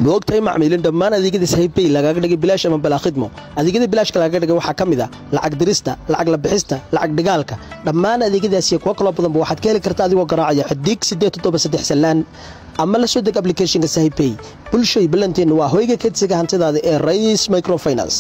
Maogtahay macmiilin dhammaan adeegyada Sahibay lagaaga dhigay bilaash ama balaa khidmo. Adeegyada bilaashka lagaga dhigay waxaa ka mid ah lacag dirista, lacag la bixista, lacag dhigaalka. Dhammaan adeegyadaas iyo kuwo kaloo badanba waxaad ka heli karta adigoo garaacaya *873# salaan ama la soo deg applicationka Sahibay. Bulshay, ballanteenu waa hoyga kedsiga hantidaada ee Rays Microfinance.